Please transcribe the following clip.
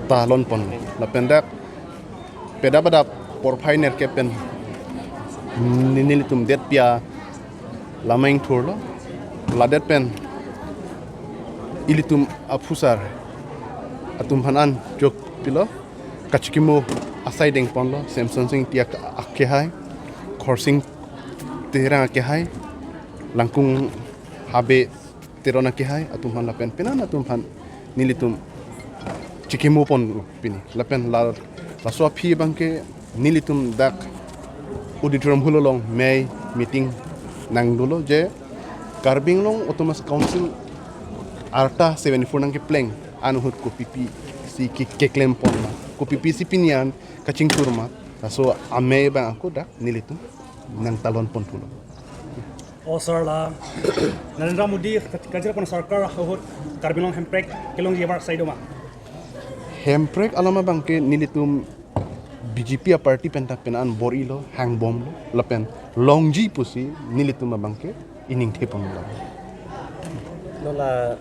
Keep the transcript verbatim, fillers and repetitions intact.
Talon pon lapen dak pedap adap porphai nerkep pen ni- nelitum det pia lamang thurlo, ladet pen ilitum aphusar atum aphan an chokpilo, kachikimo asai dengponlo, Semson Sing Tiak akehai, Khorsing Terang akehai, Langkung Habe Teron akehai atum aphan lapen penan atum aphan nelitum chikimo pon pini. Lapen la laso aphi abangke nelitum dak auditorium hall along mei meeting nangdolo je Karbi Anglong Autonomous Council arta seventy-four nangkepleng ahut kopipi si ke- keklem pon ma, kopipi si pini an kachingthur ma, laso amei abang ako dak nelitum nangtalon pon thulo. O sir, la Narendra Modi kachira pon sarkar ahut Karbi Anglong hemprek kelongji abar sai do ma? Hemprek alam abangke nelitum B J P aparty pen ta penan bor-ilo, hangbomlo, lapen longji pusi nelitum abangke ining thepon lo. Nola